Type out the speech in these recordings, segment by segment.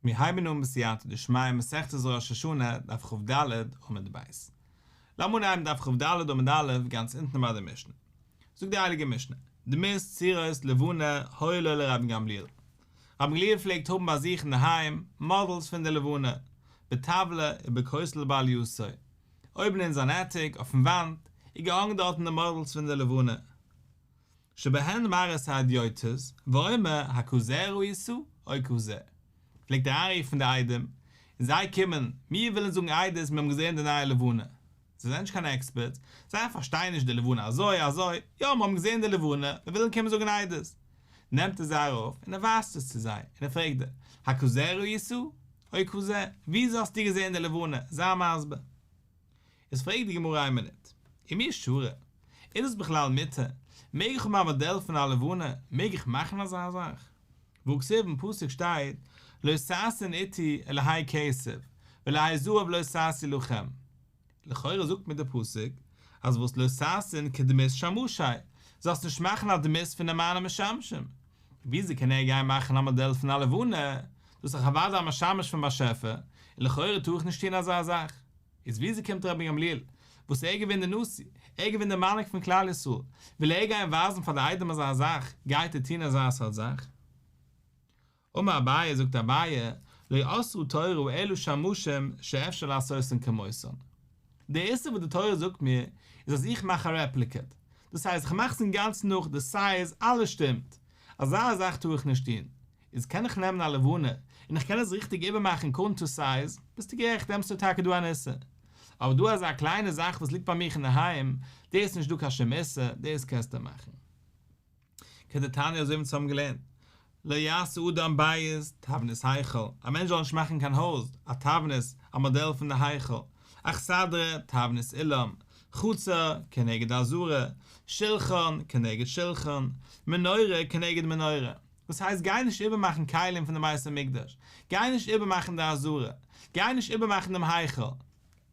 מיר הייבן אן בסייעתא דשמיא מסכת ראש השנה דף כ"ד עמוד ב'. לאמיר אנהייבן דף כ"ד עמוד א' גאנץ אונטן ביי די משנה. זאגט די הייליגע משנה, דמות צורות לבנה היו לו לרבן גמליאל. רבן גמליאל פלעגט האבן ביי זיך אינדערהיים מאדעלס פון די לבנה, בטבלא ובכותל בעלייתו. אויבן אין זיין עטיק אויפן וואנט איז געהאנגן דארטן די מאדעלס פון די לבנה. שבהן מראה את ההדיוטות, ואומר הכזה ראית או כזה. פלעגט ער אריינרופן די עדים, און זיי קומען, מיר ווילן זאגן עדות מיר האבן געזען די נייע לבנה. זיי זענען נישט קיין עקספערטס, זיי פארשטייען נישט די לבנה אזוי אזוי, יא מיר האבן געזען די לבנה, מיר ווילן קומען זאגן עדות. נעמט ער זיי ארויף און ער ווייזט עס צו זיי, און ער פרעגט זיי, הכזה ראית או כזה, וויאזוי האסטו געזען די לבנה, זיי מסביר. איז פרעגט די גמרא איין מינוט, ומי שרי, איז דאס בכלל מותר? מעג איך האבן א מאדעל פון א לבנה? מעג איך מאכן אזא זאך? והכתיב אין פסוק שטייט לא תעשון אתי אלהי כסף ואלהי זהב לא תעשו לכם, לכאורה זאגט מיר די פסוק אז וואס לא תעשון כדמות שמשי, זאלסט נישט מאכן א דמות פון מיינע משמשים, וויאזוי קען ער גיין מאכן א מאדעל פון א לבנה? דאס איז דאך אוודאי א משמש פון באשעפער, און לכאורה טאר איך נישט טון אזא זאך. איז וויאזוי קומט רבן גמליאל, וואס ער איז געווען די נשיא, ער איז געווען די מנהיג פון כלל ישראל, וויל ער גיין ווייזן פאר די עדים אזא זאך, גייט ער טון אזא סארט זאך? אמר אביי, זאגט אביי, לא אסרה תורה אלא שמשים שאפשר לעשותן כמותן. די איסור וואס די תורה זאגט מיר, איז אז איך מאך א רעפליקעט, דאס הייסט איך מאך עס אינגאנצן נאך, די סייז, אלעס שטימט, אזא זאך טאר איך נישט טון, איז קען איך נעמען א לבנה און איך קען עס ריכטיג איבערמאכן אקארדינג טו סייז, ביסטו גערעכט דעמאלטס איז טאקע דא אן איסור. אבער דא אזא קליינע זאך וואס ליגט ביי מיך אינדערהיים, דאס איז נישט דא קיין שום איסור, דאס קענסטו מאכן. כדתניא אזוי ווי אונז האבן געלערנט, לא יעשה אדם בית תבנית היכל, א מענטש זאל נישט מאכן קיין הויז, א תבנית, א מאדעל פון די היכל, אכסדרה, תבנית אולם, חצר, כנגד עזרה, שלחן, כנגד שלחן, מנורה, כנגד מנורה. דאס הייסט גיי נישט איבערמאכן כלים פון די בית המקדש, גיי נישט איבערמאכן די עזרה, גיי נישט איבערמאכן דעם היכל,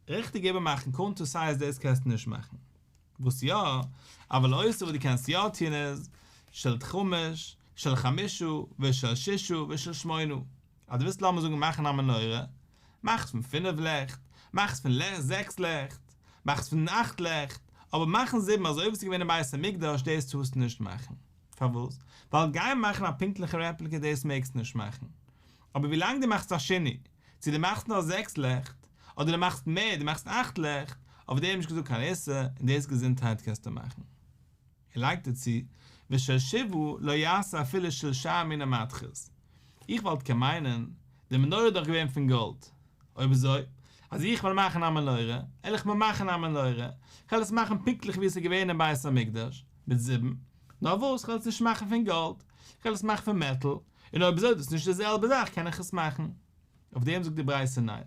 ריכטיג איבערמאכן אקארדינג טו סייז דאס קענסטו נישט מאכן. וואס יא, אבל עושה וואס דו קענסט יא טון איז, של חמש, של חמשה, ושל ששה, ושל שמונה. אז דו ווילסט לאמיר זאגן מאכן א מנורה, מאך עס פון פינף לעכט, מאך עס פון זעקס לעכט, מאך עס פון אכט לעכט, אבער מאכן זיבן אזוי ווי עס איז געווען אין בית המקדש דאס טארסטו נישט מאכן. פארוואס? ווייל גיין מאכן א פונקטליכע רעפליקע דאס מעגסטו נישט מאכן. אבער ווילאנג דו מאכסט א שינוי, צו דו מאכסט נאר זעקס לעכט, אדער דו מאכסט מער, דו מאכסט אכט לעכט, אויף דעם איז נישט געזאגט קיין איסור, און דאס געזונטהייט קענסטו מאכן. ער לייגט דערצו, ושל שבעה לא יעשה אפילו של שאר מיני מתכות. איך וואלט קען מיינען, די מנורה איז דאך געווען פון גאלד. אויב אזוי, אז איך וועל מאכן א מנורה, על איך מיר מאכן א מנורה, כ'וועל עס מאכן פונקטליך ווי עס איז געווען אין בית המקדש, מיט זיבן, נאר וואס, כ'וועל עס נישט מאכן פון גאלד, כ'וועל עס מאכן פון מעטאל, און אויב אזוי איז דאס נישט די זעלבע זאך קען איך עס מאכן. אויף דעם זאגט די ברייתא ניין,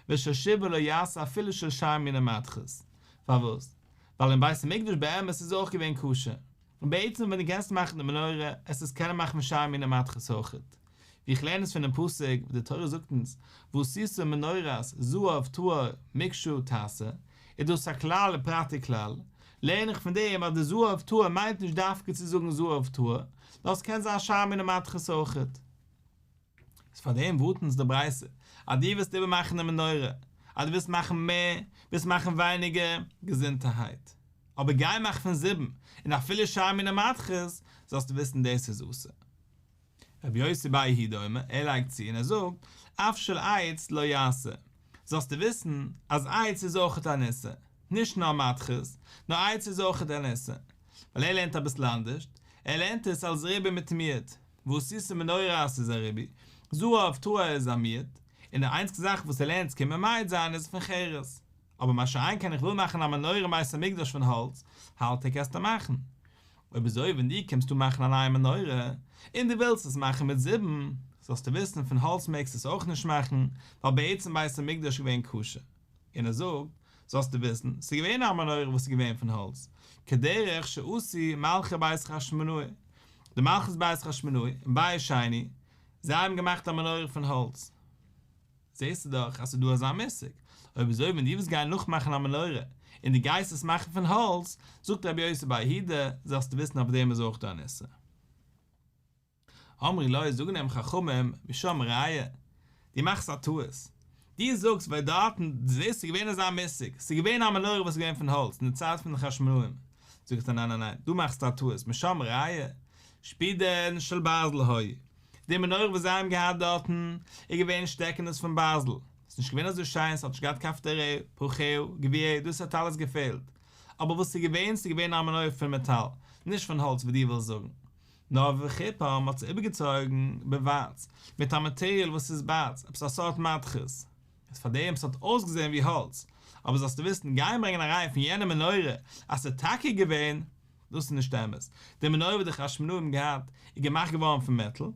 ושל שבעה לא יעשה אפילו של שאר מיני מתכות. פארוואס? ווייל אין בית המקדש באמת איז אויך געווען כשר, און בעצם ווען דו קענסט מאכן די מנורה, עסט עס קענען מאכן פון שאר מיני מתכות אויכעט. ווי איך לערן עס פונעם פסוק וואס די תורה זאגט אונז, ועשית מנורת זהב טהור מקשה תעשה, איז דאס א כלל ופרט וכלל, לערן איך פון דעם אז די זהב טהור מיינט נישט דווקא צו זאגן זהב טהור, נאר עס קען זיין שאר מיני מתכות אויכעט. איז פאר דעם ווארנט אונז די ברייתא אז דו ווילסט איבערמאכן די מנורה, אז דו ווילסט מאכן מער, ווילסט מאכן ווייניגער, געזונטערהייט. אבער גיי מאך פון זיבן, און אפילו שאר מיני מתכות, זאלסטו וויסן דאס איז אסור. רבי יוסי בר יהודה אומר, ער לייגט צו און ער זאגט, אף של עץ לא יעשה, זאלסטו וויסן אז עץ איז אויכעט אן איסור, נישט נאר מתכות, נאר עץ איז אויכעט אן איסור, ווייל ער לערנט אביסל אנדערשט, ער לערנט עס אלס ריבוי מיט מיעוט, ועשית מנורת איז א ריבוי, זהב טהור איז א מיעוט, און די איינציגסטע זאך וואס ער לערנט ס'קומט ממעט זיין איז פון חרס. אבער מה שאין כן איך וויל מאכן א מנורה אין בית המקדש פון האלץ, האלט ער קענסטו מאכן. אויב אזוי ווען דו קומסט דא מאכן א נייע מנורה, און דו ווילסט עס מאכן מיט זיבן, זאלסטו וויסן פון האלץ מעגסטו עס אויך נישט מאכן, ווייל בעצם בית המקדש איז געווען כשר. און ער זאגט, זאלסטו וויסן, ס'איז געווען א מנורה וואס איז געווען פון האלץ, כדרך שעשו מלכי בית חשמונאי, די מלכות בית חשמונאי אין בית שני, זיי האבן געמאכט א מנורה פון האלץ. זעסטו דאך אז ס'איז דא אזא מושג, אויב אזוי ווען דו ווילסט גיין נאכמאכן א מנורה, און דו גייסט עס מאכן פון האלץ, זאגט רבי יוסי בר יהודה, זאלסטו וויסן אויף דעם איז אויך דא אן איסור. אמרו לו, זאגן אים חכמים, משם ראיה. דו מאכסט א טעות, דו זאגסט ווייל דארטן דו זעסט ס'איז געווען אזא מושג, ס'איז געווען א מנורה וואס איז געווען פון האלץ אין די צייט פון די חשמונאים, זאג איך דיר ניין ניין ניין, דו מאכסט א טעות, משם ראיה, שפודין של ברזל היו, די מנורה וואס זיי האבן געהאט דארטן איז געווען שטעקענעס פון ברזל, ס'איז נישט געווען אזוי שיין, ס'האט נישט געהאט כפתוריה, פרחיה, גביעיה, דאס האט אלעס געפעלט, אבער וואס ס'איז געווען, ס'איז געווען א מנורה פון מעטאל, נישט פון האלץ ווי דו ווילסט זאגן. נאר וחיפם מ'האט עס איבערגעצויגן בבעץ, מיט א מאטעריאל וואס איז בעץ, עפעס א סארט מתכות, איז פאר דעם ס'האט אויסגעזען ווי האלץ, אבער זאלסטו וויסן, גיין ברענגען א ראיה פון יענע מנורה אז ס'איז טאקע געווען, דאס איז נישט אמת, די מנורה וואס די חשמונאים האבן געהאט איז געמאכט געווארן פון מעטאל,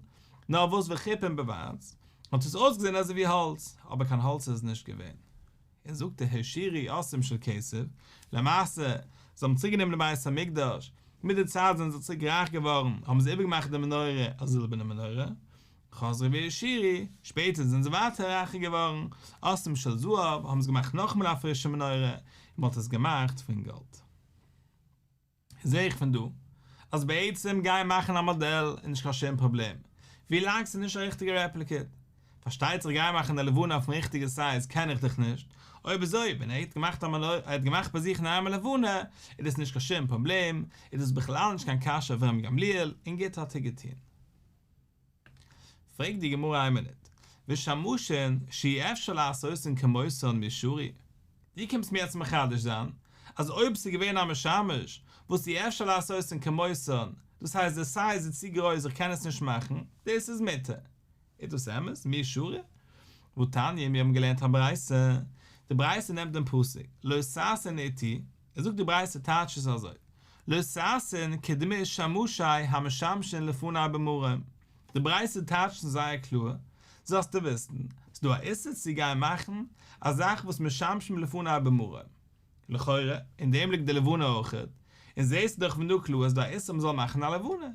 נאר וואס וחיפם בבעץ, האט עס אויסגעזען אזוי ווי האלץ, אבער קיין האלץ איז עס נישט געווען. און זאגט ער העשירו עשאום של כסף, למעשה זיי האבן צוריק גענומען די בית המקדש, מיט די צייט זענען זיי צוריק רייך געווארן, האבן זיי איבערגעמאכט די מנורה א זילבערנע מנורה, חזרו והעשירו, שפעטער זענען זיי ווייטער רייכער געווארן, עשאום של זהב, האבן זיי געמאכט נאכאמאל א פרישע מנורה, און מען האט עס געמאכט פון גאלד. זעה איך פון דא אז בעצם גיין מאכן א מאדעל איז נישט קיין שום פראבלעם, ווי לאנג ס'איז נישט א ריכטיגע רעפליקעט. פארשטייט זיך גיין מאכן די לבנה אויפן ריכטיגע סייז קען איך דאך נישט, אויב אזוי ווען ער האט געמאכט א ער האט געמאכט ביי זיך אינדערהיים א לבנה איז דאס נישט קיין שום פראבלעם, איז דאס בכלל נישט קיין קשיא אויף רבן גמליאל, און גוט האט ער געטון. פרעגט די גמרא איין מינוט, ושמשין שאי אפשר לעשותן כמותן מי שרי? דו קומסט מיר יעצט מחדש זיין אז אויב ס'איז געווען א משמש וואס אי אפשר לעשותן כמותן, דאס הייסט די סייז איז צו גרויס איך קען עס נישט מאכן, דאס איז מותר. איז דאס אמת? מי שרי? והתניא, מיר האבן געלערנט א ברייתא, די ברייתא נעמט דעם פסוק, לא תעשון אתי, ער זאגט די ברייתא טייטשט עס אזוי, לא תעשון כדמות שמשי המשמשין לפני במרום, די ברייתא טייטשט עס זייער קלאר, זאלסטו וויסן, ס'דא א איסור צו גיין מאכן א זאך וואס משמשים לפני במרום, לכאורה, אין דעם ליגט די לבנה אויכעט, און זעסטו דאך פון דא קלאר אז ס'דא א איסור מ'זאל מאכן א לבנה.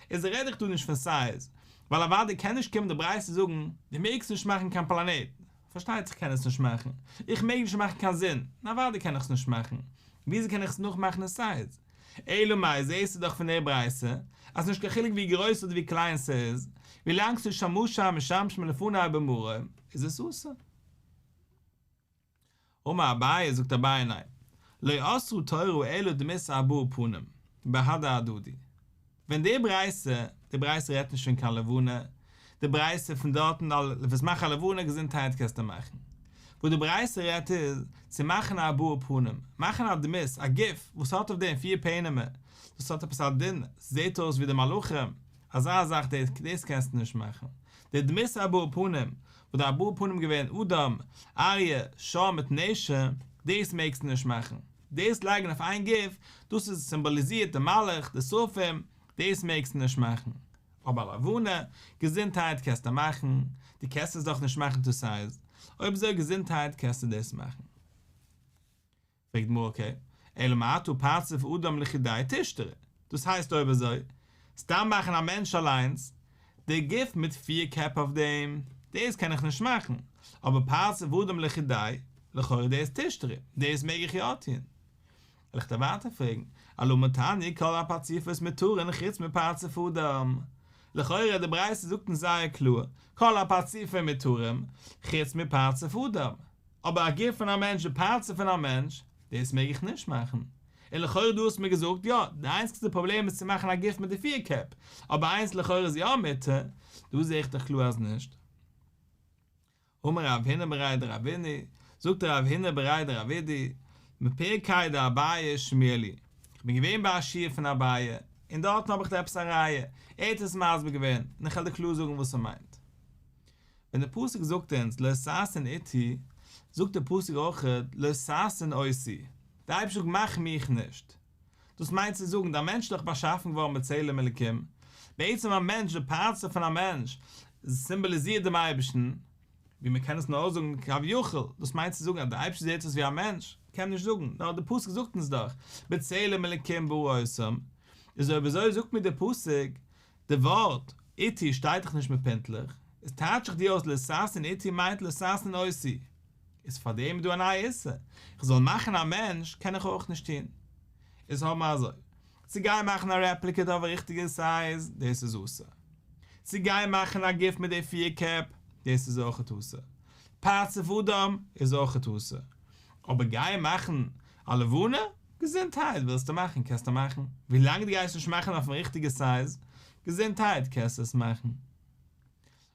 איז רעד איך דא נישט פון סייז, ווייל אוודאי קען נישט קומען די ברייתא זאגן, דו מעגסט נישט מאכן קיין פלאנעט, פארשטייט זיך קען עס נישט מאכן, איך מעג נישט מאכן קיין זון, און אוודאי קען איך עס נישט מאכן, וויאזוי קען איך עס נאכמאכן אין סייז? אלא מאי זעהסטו דאך פון דער ברייתא אז נישט קיין חילוק ווי גרויס אדער ווי קליין ס'איז, ווילאנג ס'איז שמשי המשמשין לפני במרום איז עס אסור. אמר אביי, זאגט אביי ניין, לא אסרה תורה אלא דמות ארבעה פנים, בהדי הדדי. ווען די ברייתא, די ברייתא רעדט נישט פון קיין לבנה, די ברייתא פון דארטן וועסט מאכן א לבנה געזונטהייט קענסטו מאכן. וואס די ברייתא רעדט איז, צו מאכן א ארבעה פנים, מאכן א דמות, א גוף, וואס האט אויף דעם פיר פענעמער, דאס האט עפעס א דין, ס'זעט אויס ווי די מלאכים, אזא זאך דאס קענסטו נישט מאכן. די דמות ארבעה פנים, וואס די ארבעה פנים געווען אדם, אריה, שור מיט נשר, דאס מעגסטו נישט מאכן. דאס לייגן אויף איין גוף, דאס איז סימבאליזירט די מלאך, די שרפים, דאס מעגסטו נישט מאכן. אבער א לבנה, געזונטהייט קענסטו מאכן, דו קענסט עס דאך נישט מאכן טו סייז, אויב אזוי געזונטהייט קענסטו דאס מאכן. פרעגט די גמרא אקעי, אלא מעתה פרצוף אדם לחודיה תשתרי, דאס הייסט אויב אזוי, סתם מאכן א מענטש אליינס, די גוף מיט פיר קעפ אויף דעם, דאס קען איך נישט מאכן, אבער פרצוף אדם לחודיה, לכאורה דאס תשתרי, דאס מעג איך יא טון. וועל איך דיר ווייטער פרעגן, אלמה תניא כל הפרצופות מותרין חוץ מפרצוף אדם, לכאורה די ברייתא זאגט אונז זייער קלאר, כל הפרצופים מותרים חוץ מפרצוף אדם, אבער א גוף פון א מענטש די פרצוף פון א מענטש, דאס מעג איך נישט מאכן. און לכאורה דו האסט מיר געזאגט יא, די איינציגסטע פראבלעם איז צו מאכן א גוף מיט די פיר קעפ, אבער איינס לכאורה איז יא מותר, דא זעה איך דאך קלאר אז נישט. אמר רב הונא בריה דרב אידי, זאגט רב הונא בריה דרב אידי, מפירקיה דאביי שמיע לי, איך בין געווען ביי א שיעור פון אביי, און דארטן האב איך דא עפעס א ראיה, ער האט עס מסביר געווען, און איך וועל דיר קלאר זאגן וואס ער מיינט. ווען דער פסוק זאגט אונז לא תעשון אתי, זאגט דער פסוק אויך לא תעשון אותי, דער אייבערשטער זאגט מאך מיך נישט. דאס מיינט צו זאגן, דער מענטש איז דאך באשאפן געווארן בצלם אלקים, בעצם א מענטש, די פרצוף פון א מענטש, סימבאליזירט דעם אייבערשטן, ווי מען קען עס נאר זאגן כביכול, דאס מיינט צו זאגן אז דער אייבערשטער זעט אויס ווי א מענטש, קען מען נישט זאגן, נאר דער פסוק זאגט אונז דאך, בצלם אלקים ברא אותם, איז אויב אזוי זאגט מיר דער פסוק, די ווארט אתי שטייט דאך נישט מיט פינטלעך, איז טייטש איך דיר אויס לא תעשון אתי מיינט לא תעשון אותי, איז פאר דעם איז דא א נייע איסור, איך זאל מאכן א מענטש קען איך אויך נישט טון, איז האבן מיר אזוי, צו גיין מאכן א רעפליקעט אויף א ריכטיגע סייז, דאס איז אסור, צו גיין מאכן א גוף מיט די פיר קעפ, דאס איז אויכעט אסור. פרצוף אדם איז אויכעט אסור. אבער גיי מאכן א לבנה? געזונטהייט, ווילסטו מאכן קענסטו מאכן. ווילאנג דו גייסט נישט מאכן אויפן ריכטיגע סייז, געזונטהייט קענסטו עס מאכן.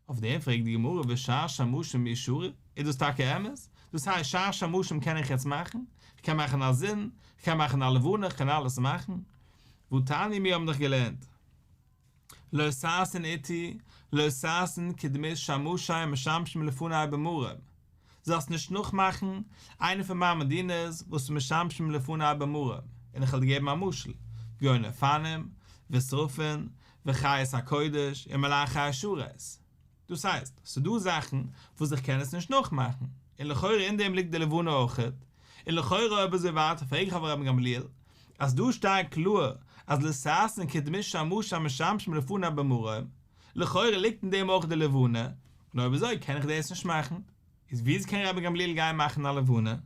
אויף דעם פרעגט די גמרא ושאר שמשים מי שרי, איז דאס טאקע אמת? דאס הייסט שאר שמשים קען איך יעצט מאכן? איך קען מאכן א זון, איך קען מאכן א לבנה, איך קען אלעס מאכן? והתניא מיר האבן דאך געלערנט לא תעשון אתי, לא תעשון כדמות שמשי המשמשים לפני במרום, זאלסט נישט נאכמאכן איינע פון מיינע דינערס וואס משמשים לפני במרום, און איך וועל דיר געבן א משל, כגון אופנים, ושרפים, וחיות הקודש, און מלאכי השרת. דאס הייסט, ס'איז דא זאכן וואס איך קען עס נישט נאכמאכן, און לכאורה אין דעם ליגט די לבנה אויכעט, און לכאורה אויב אזוי ווייטער פרעג איך אויף רבן גמליאל, אז דא שטייט קלאר אז לא תעשון כדמות שמשי המשמשים לפני במרום, לכאורה ליגט אין דעם אויך די לבנה, און אויב אזוי קען איך דאס נישט מאכן, איז וויאזוי קען רבן גמליאל גיין מאכן א לבנה?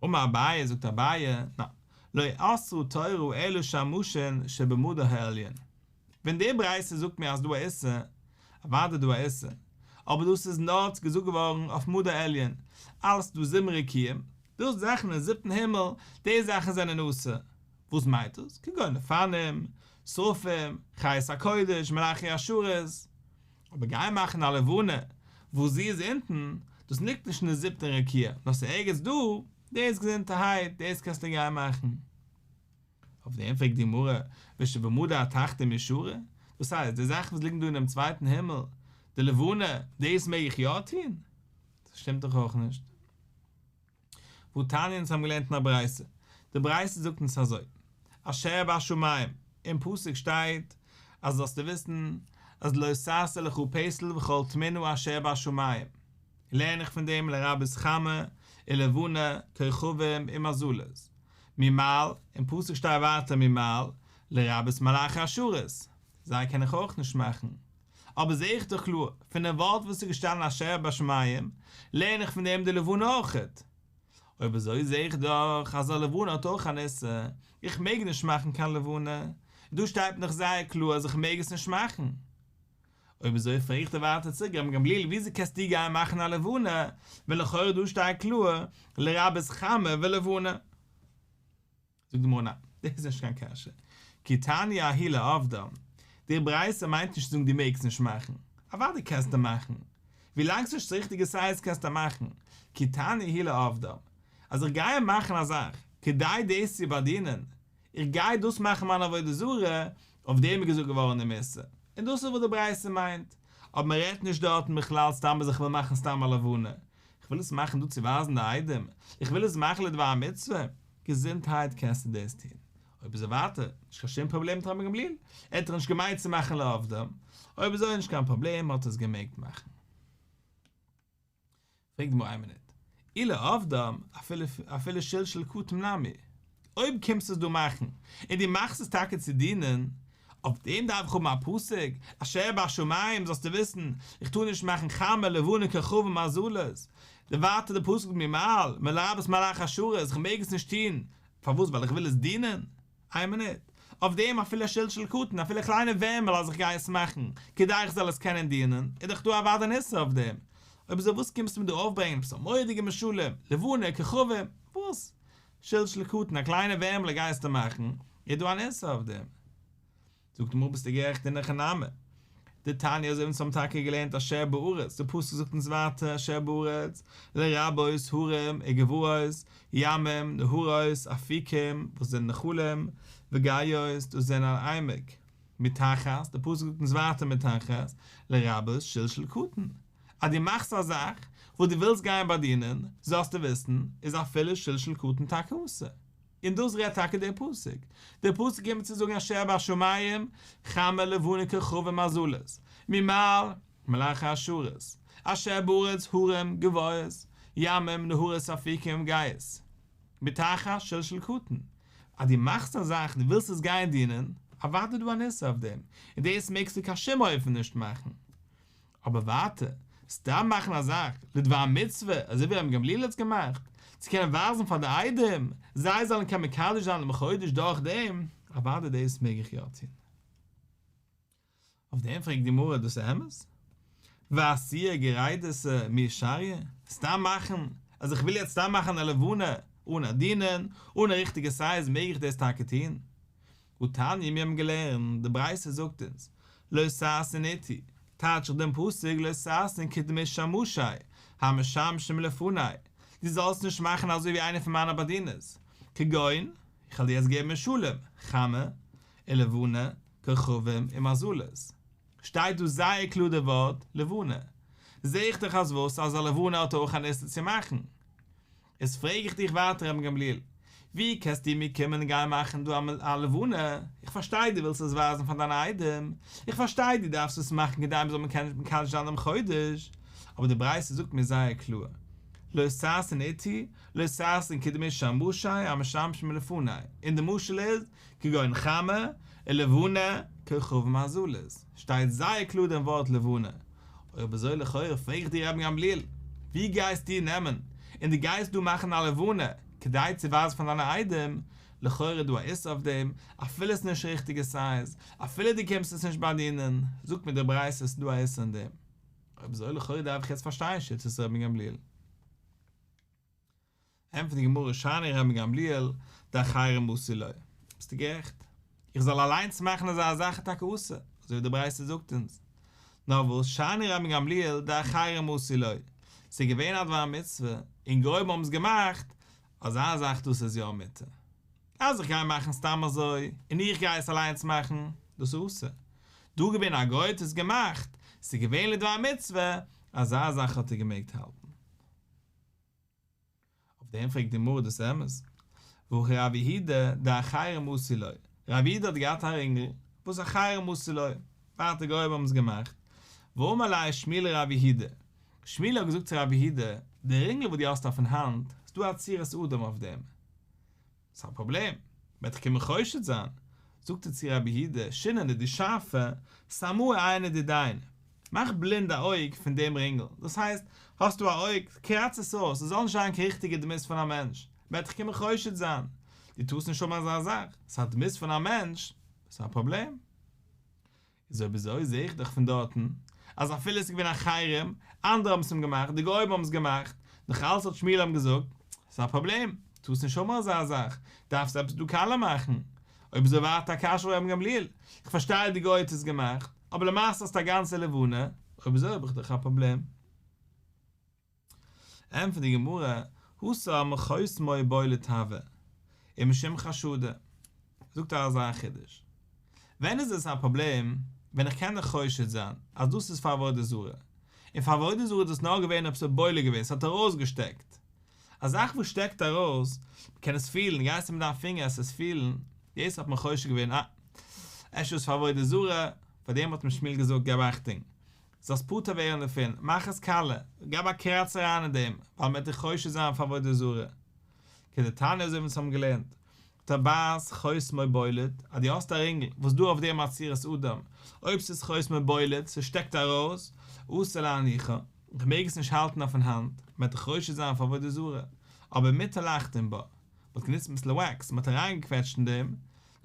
אמר אביי, זאגט אביי, ניין, לא אסרה תורה אלא שמשין שבמדור העליון. ווען די ברייתא זאגט מיר אז דא א איסור, אוודאי דא א איסור, אבער דאס איז נאר געזאגט געווארן אויף מדור עליון, אלעס דא זיבן רקיעים, דאס זאכן אין זיבטן הימל, די זאכן זענען אסור. וואס מיינט דאס? כגון אופנים, שרפים, חיות הקודש, מלאכי השרת. אבער גיין מאכן א לבנה וואס זי איז אונטן, דאס ליגט נישט אין די זיבטע רקיע, נאר ס'איז ערגעץ דא, דאס געזונטערהייט, דאס קענסטו גיין מאכן. אויף דעם פרעגט די גמרא, ושבמדור התחתון מי שרי? דאס הייסט, די זאכן וואס ליגן דא אינעם צווייטן הימל, די לבנה, דאס מעג איך יא טון? דאס שטימט דאך אויך נישט. והתניא אונז האבן געלערנט אין א ברייתא, די ברייתא זאגט אונז אזוי, אשר בשמים, אין פסוק שטייט אז זאלסטו וויסן אז לא תעשה לך פסל וכל תמונה אשר בשמים, לערן איך פון דעם לרבות חמה ולבנה כוכבים ומזלות, ממעל, אין פסוק שטייט ווייטער ממעל, לרבות מלאכי השרת, זיי קען איך אויך נישט מאכן. אבער זעה איך דאך קלאר, פון דעם ווארט וואס איז געשטאנען אשר בשמים, לערן איך פון דעם די לבנה אויכעט. אויב אזוי זעה איך דאך אז א לבנה האט אויך אן איסור, איך מעג נישט מאכן קיין לבנה, און דא שטייט נאך זייער קלאר אז איך מעג עס נישט מאכן. אויב אזוי פרעג איך דיר ווייטער צוריק רבן גמליאל וויאזוי קענסטו גיין מאכן א לבנה, ווען לכאורה דא שטייט קלאר לרבות חמה ולבנה. זאגט די גמרא ניין, דאס איז נישט קיין קשיא, כי תניא ההיא לעובדם, די ברייתא מיינט נישט צו זאגן דו מעגסט נישט מאכן, אוודאי קענסטו מאכן, ווילאנג ס'איז נישט ריכטיגע סייז קענסטו מאכן, כי תניא ההיא לעובדם, אז איך גיי מאכן א זאך כדי דאס צו באדינען, איך גיי דאס מאכן מיין עבודה זרה, אויף דעם איז געזאגט געווארן דעם איסור, און דאס איז וואס די ברייתא מיינט, אבער מען רעדט נישט דארטן בכלל סתם אז איך וויל מאכן סתם א לבנה, איך וויל עס מאכן דא צו ווייזן די עדים, איך וויל עס מאכן לדבר מצוה, געזונטהייט קענסטו דאס טון. אויב אזוי ווייטער, נישט קיין שום פראבלעם מיט רבן גמליאל, ער האט דאך נישט געמיינט צו מאכן לעובדם, אויב אזוי נישט קיין פראבלעם האט ער עס געמעגט מאכן. פרעגט די גמרא איין מינוט, אי לעובדם אפילו אפילו שלשול קטן נמי, אויב קומסטו עס דא מאכן, און דו מאכסט עס טאקע צו דינען, אויף דעם דארף איך האבן א פסוק, אשר בשמים זאלסטו וויסן, איך טאר נישט מאכן חמה לבנה כוכבים מזלות, די ווייטער די פסוק ממעל, לרבות מלאכי השרת, איך מעג עס נישט טון, פארוואס ווייל איך וויל עס דינען? איין מינוט, אויף דעם אפילו שלשול קטן, אפילו א קליינע ווערמל אז איך גיי עס מאכן, כדי איך זאל עס קענען דינען, איז דאך דא אוודאי אן איסור אויף דעם, אויב אזוי וואס קומסטו מיר דא אויפברענגען עפעס א מורא'דיגע משלים, לבנה, כוכבים, וואס? שלשול קטן, א קליינע ווערמל גייסטו מאכן, איז דא אן איסור אויף דעם? זאגט די גמרא ביסטו גערעכט אין הכי נמי. דתניא אזוי ווי אונז האבן טאקע געלערנט אשר בארץ, די פסוק זאגט אונז ווייטער אשר בארץ, לרבות הרים וגבעות, ימים, נהרות, אפיקים, וואס זענען נחלים, וגאיות, דאס זענען אן עמק. מתחת, די פסוק זאגט אונז ווייטער מתחת, לרבות שלשול קטן. אז דו מאכסט א זאך וואס דו ווילסט גיין באדינען, זאלסטו וויסן, איז אפילו שלשול קטן טאקע אסור. און דאס רעדט טאקע דער פסוק. דער פסוק קומט צו זאגן אשר בשמים, חמה לבנה כוכבים מזלות, ממעל, מלאכי השרת, אשר בארץ הרים גבעות, ימים נהרות אפיקים גאות. מתחת שלשול קטן. אז דו מאכסט א זאך און דו ווילסט עס גיין דינען, אוודאי איז דא אן איסור אויף דעם, און דאס מעגסטו קיין שום אופן נישט מאכן. אבער ווייטער, סתם מאכן א זאך לדבר מצוה, אזוי ווי רבן גמליאל האט עס געמאכט, צו קענען ווייזן פאר די עדים, זיי זאלן קענען מקדש זיין דעם חודש דורך דעם, אוודאי דאס מעג איך יא טון. אויף דעם פרעגט די גמרא, דאס איז אמת? ואעשיה גרידתא מי שריא? סתם מאכן? אז איך וויל יעצט סתם מאכן א לבנה אן א דינין, אן א ריכטיגע סייז מעג איך דאס טאקע טון? והתניא מיר האבן געלערנט, די ברייתא זאגט אונז, לא תעשון אתי, טייטש איך דעם פסוק לא תעשון כדמות שמשי, המשמשים לפני, דו זאלסט נישט מאכן אזוי ווי איינער פון מיינע באדינערס, כגון, איך וועל דיר יעצט געבן משלים, חמה, ולבנה, כוכבים ומזלות. שטייט דא זייער קלאר די ווארט לבנה. זעה איך דאך אז וואס? אז א לבנה האט אויך אן איסור צו מאכן. איז פרעג איך דיך ווייטער רבן גמליאל, ווי קענסטו מיר קומען און גיין מאכן דא א לבנה? איך פארשטיי דו ווילסט עס ווייזן פאר דיינע עדים, איך פארשטיי דו דארפסט עס מאכן כדי מ'זאל קענען מקדש זיין דעם חודש, אבער די ברייתא זאגט מיר זייער קלאר, לא תעשון אתי, לא תעשון כדמות שמשי המשמשים לפני, און די משל איז, כגון חמה, ולבנה, כוכבים ומזלות, שטייט זייער קלאר דעם ווארט לבנה, אויב אזוי לכאורה פרעג איך דיר רבן גמליאל, ווי גייסטו נעמען און דו גייסט דא מאכן א לבנה כדי צו ווייזן פאר דיינע עדים, לכאורה איז דא א איסור אויף דעם, אפילו עס איז נישט ריכטיגע סייז, אפילו דו קומסט עס נישט באדינען, זאגט מיר די ברייתא עס איז דא א איסור אין דעם. אויב אזוי לכאורה דארף איך יעצט פארשטיין שיטת רבן גמליאל. ענטפערט די גמרא שאני רבן גמליאל דאחרים עשו לו, ביסטו גערעכט, איך זאל אליינס מאכן אזא זאך איז טאקע אסור, אזוי ווי די ברייתא זאגט אונז, נאר וואס שאני רבן גמליאל דאחרים עשו לו, ס'איז געווען א דבר מצוה און גוים האבן עס געמאכט, אזא זאך דאס איז יא מותר, אז איך גיי מאכן סתם אזוי און איך גיי עס אליינס מאכן, דאס איז אסור, דא געווען א גוי האט עס געמאכט, ס'איז געווען לדבר מצוה, אזא זאך האט ער געמעגט האלטן. אויף דעם פרעגט די גמרא דאס אמת? והא רב יהודה דאחרים עשו לו, רב יהודה האט געהאט א רינגל וואס אחרים עשו לו, ווייטער גוים האבן עס געמאכט, ואמר ליה שמואל לרב יהודה, שמואל האט געזאגט צו רב יהודה, די רינגל וואס דו האסט אויפן האנט, ס'דא א צורת אדם אויף דעם, ס'איז א פראבלעם, מ'וועט דיך קומען חושד זיין. זאגט ער צו רב יהודה, שיננא דו שארפער, סמאי עינא דידן, מאך בלינד א אויג פון דעם רינגל, דאס הייסט, האסטו א אויג, קראץ עס אויס, עס זאל נישט זיין קיין ריכטיגע דמות פון א מענטש, מ'וועט דיך קומען חושד זיין, דו טארסט נישט האבן אזא זאך, ס'איז א דמות פון א מענטש, ס'איז א פראבלעם. איז אויב אזוי זעה איך דאך פון דארטן אז אפילו עס איז געווען אחרים, אנדערע האבן עס אים געמאכט, די גוים האבן עס געמאכט, נאך אלץ האט שמואל אים געזאגט, ס'איז א פראבלעם, טארסט נישט האבן אזא זאך, דארפסט עפעס דא קאלע מאכן. אויב אזוי ווייטער א קשיא אויף רבן גמליאל, איך פארשטיי אז די גוי האט עס געמאכט, אבער למעשה האסטו א גאנצע לבנה, אויב אזוי האב איך דאך א פראבלעם. ענטפערט די גמרא, התם חותמו בולט הוה, ומשום חשדא. זאגט ער אזא חידוש, ווען איז עס א פראבלעם ווען איך קען דיך חושד זיין אז דאס איז פאר עבודה זרה, און פאר עבודה זרה איז דאס נאר געווען אויב ס'האט בולט געווען, ס'האט ארויסגעשטעקט, א זאך וואס שטעקט ארויס, מ'קען עס פילן, גייסטו מיט דיין פינגער עס עס פילן, דאס האט מען חושד געווען, אה, אפשר איז פאר עבודה זרה, פאר דעם האט אים שמואל געזאגט געב אכטונג, זאלסט פטור ווערן דערפון, מאך עס קאלע, געב א קראץ אריין אין דעם, ווייל מ'וועט דיך חושד זיין פאר עבודה זרה. כדתניא אזוי ווי אונז האבן געלערנט, טבעת חותמו בולט, אז דו האסט א רינגל וואס דא אויף דעם א צורת אדם, אויב ס'איז חותמו בולט, ס'שטעקט ארויס, אסור להניחה, איך מעג עס נישט האלטן אויפן האנט, מ'וועט דיך חושד זיין פאר עבודה זרה, אבער מותר לחתום בה, מ'האט גענוצט אביסל וואקס, מ'האט אריינגעקוועטשט אין דעם,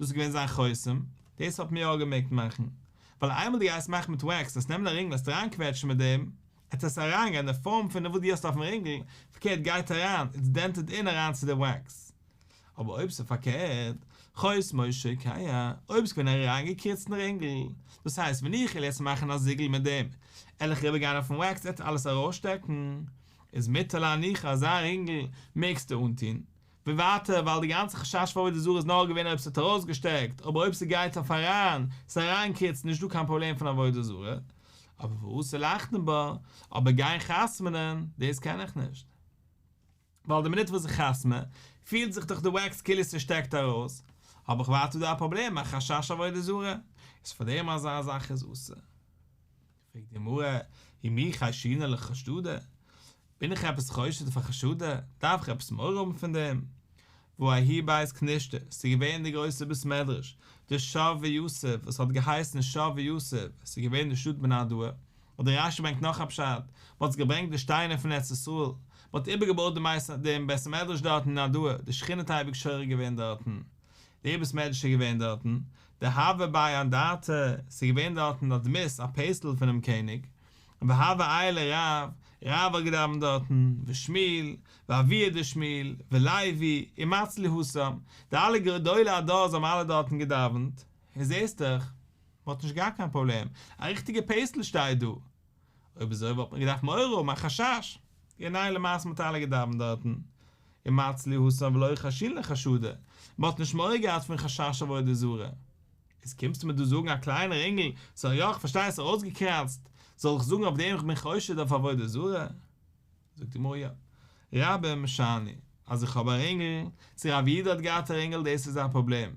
דאס איז געווען זיין חותם, דאס האט מען יא געמעגט מאכן, ווייל איינמאל דו גייסט מאכן מיט וואקס, וועסט נעמען א רינגל וועסט אריינקוועטשן מיט דעם, עט עס אריינגיין די פארם פון וואס דו האסט אויפן רינגל, פארקערט גייט אריין, איטס דענטעד אין אריין צו די וואקס. אבער אויב ס'איז פארקערט, חותמו שוקע, אויב ס'איז געווען א אריינגעקריצטן רינגל, דאס הייסט ווען איך וועל יעצט מאכן א זיגל מיט דעם, על איך אריבערגיין אויפן וואקס עט אלעס ארויסשטעקן, איז מותר להניחה אזא רינגל מעגסטו אנטון, ווי ווייטער ווייל די גאנצע חשש פאר עבודה זרה איז נאר געווען אויב ס'האט ארויסגעשטעקט, אבער אויב ס'גייט אויף אריין, ס'איז אריינגעקריצט נישט דא קיין פראבלעם פון עבודה זרה, אבער ואסור לחתום בה, אבער גיין חתמ'נען, דאס קען איך נישט. ווייל די מינוט וואס איך חתמ'ע, פילט זיך דאך די וועקס כאילו ס'שטעקט ארויס, האב איך ווייטער דא א פראבלעם, א חשש עבודה זרה, איז פארדעם אזא זאך איז אסור. פרעגט די גמרא, ומי חיישינן לחשדא? בין איך עפעס חושד פאר חשדא? דארף איך עפעס מורא האבן פון דעם? והא ההוא בית כנישתא, ס'איז געווען די גרויסע בית מדרש, דשב ויתיב, וואס האט געהייסן שב ויתיב, ס'איז געווען די שטאט בנהרדעא, אדער רש"י ברענגט נאך א פשט, מ'האט זיך געברענגט די שטיינער פון ארץ ישראל, מ'האט איבערגעבויט דעם בית המדרש דארטן אין נהרדעא, די שכינה האט אייביג שורה געווען דארטן, די בית מדרש איז געווען דארטן, דהוה ביה אנדרטא, ס'איז געווען דארטן א דמות, א פסל פונעם קעניג. והוה עיילי רב, רב האט געדאווענט דארטן, ושמואל, ואבוה דשמואל, ולוי, ומצלו התם, די אלע גדולי הדור זיי האבן אלע דארטן געדאווענט, און זעסט דאך, מען האט נישט געהאט קיין פראבלעם, א ריכטיגע פסל שטייט דא, אויב אזוי וואלט מען געדארפט מורא האבן, א חשש, און ניין למעשה מען האט אלע געדאווענט דארטן, ומצלו התם ולא חיישינן לחשדא, מען האט נישט מורא געהאט פון חשש עבודה זרה. איז קומסטו מיר דא זאגן א קליינע רינגל, סא יא איך פארשטיי עס איז אויסגעקראצט, זאל איך זאגן אויף דעם איך בין חושד אויף עבודה זרה? זאגט די גמרא יא, רבים שאני, אז איך האב א רינגל, צו רב יהודה האט געהאט א רינגל דאס איז א פראבלעם,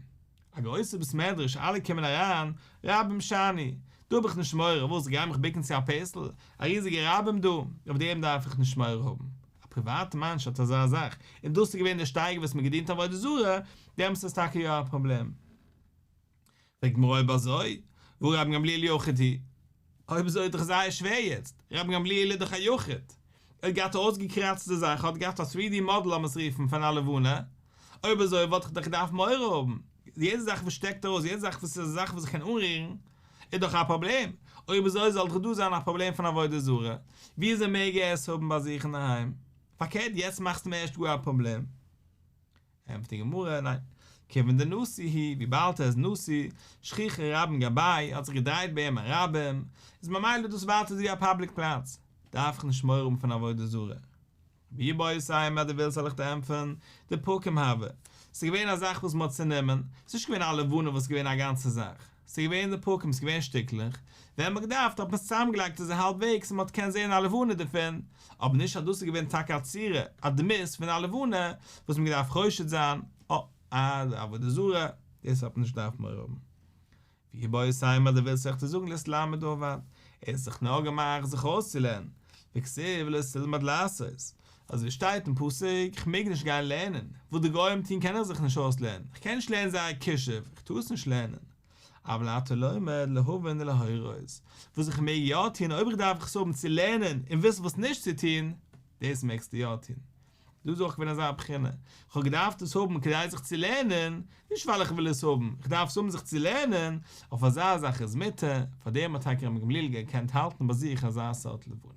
א גרויסע בית מדרש אלע קומען אריין, רבים שאני, דא האב איך נישט מורא, וואס איך גיי מיך בוקן צו א פסל, א ריזיגע רבים דא, אויף דעם דארף איך נישט מורא האבן. א פריוואטע מענטש האט אזא זאך, און דאס איז געווען די שטייגער וואס מען געדינט עבודה זרה, דעמאלטס איז טאקע יא א פראבלעם. פרעגט די גמרא אויב אזוי, והא רבן גמליאל יחיד הוא? אויב אזוי איז דאך זייער שווער יעצט, רבן גמליאל איז דאך א יחיד, ער האט געהאט א אויסגעקראצטע זאך, ער האט געהאט א טרי די מאדעל לאמיר עס רופן פון א לבנה, אויב אזוי וואלט איך דאך געדארפט מורא האבן, יעדע זאך וואס שטעקט ארויס, יעדע זאך וואס איז א זאך וואס איך קען אנרירן, איז דאך א פראבלעם, אויב אזוי זאל דאך דא זיין א פראבלעם פון עבודה זרה, וויאזוי מעג ער עס האבן ביי זיך אינדערהיים? פארקערט יעצט מאכסטו מיר ערשט גאר א פראבלעם. ענטפערט די גמרא, ניין, כיוון דנשיא הוא, וויבאלד ער איז נשיא, שכיחי רבים גביה, האט זיך געדרייט ביי אים א רבים, איז ממילא דאס ווייטער אזוי ווי א פאבליק פלאץ, דארף איך נישט מורא האבן פון עבודה זרה. ואיבעית אימא אז דו ווילסט זאל איך דיר ענטפערן, דפרקים הוו, ס'איז געווען א זאך וואס מ'האט צענומען, ס'איז נישט געווען א לבנה וואס איז געווען א גאנצע זאך, ס'איז געווען די פרקים, ס'איז געווען שטיקלעך, ווען מ'האט געדארפט האט מען עס צוזאמגעלייגט אזוי האלבוועגס און מ'האט געקענט זען א לבנה דערפון, אבער נישט אז דאס איז געווען טאקע א צורה, א דמות פון א לבנה, וואס מ'האט געדארפט חושד זיין, אה, א עבודה זרה, דאס האט מען נישט געדארפט מורא האבן. ואיבעית אימא דו ווילסט זאל איך דיר זאגן להתלמד עבד, ער האט זיך נאר געמאכט זיך אויסצולערנען, והכתיב לא תלמד לעשות, אזוי ווי שטייט אין פסוק, איך מעג נישט גיין לערנען, וואס די גוים טוהן קען איך זיך נישט אויסלערנען, איך קען נישט לערנען זייער כישוף, איך טאר עס נישט לערנען. אבל אתה לומד להבין ולהורות, וואס איך מעג יא טוהן אויב איך דארף עס האבן צו לערנען און וויסן וואס נישט צו טוהן, דאס מעגסטו יא טוהן. דא איז אויך געווען אזא בחינה, איך האב געדארפט עס האבן כדי זיך צו לערנען, נישט ווייל איך וויל עס האבן, איך דארף עס האבן זיך צו לערנען, אויף אזא זאך איז מותר, פאר דעם האט טאקע רבן גמליאל געקענט האלטן ביי זיך אזא סארט לבנה.